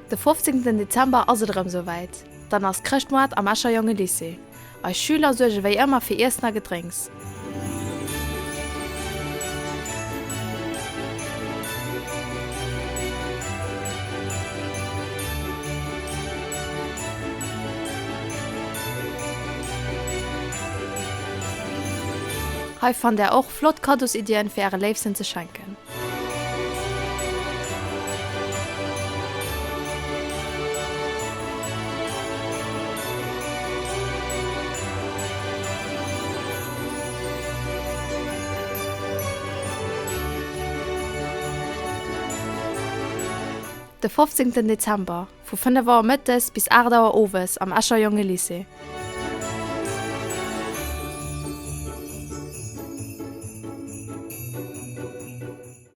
De 15 Dezember ass et erëm souwäit, dann ass Chrëschtmoart am Escher Jongelycée. Eis Schüler suerge wéi ëmmer fir Iessen a Gedrénks. Hei fannt är och flott Kaddosiddien fir äre Léifsten ze schenken. De 15 Dezember, vu 5 Auer mëttes bis 8 Auer owes am Escher Jongelycée.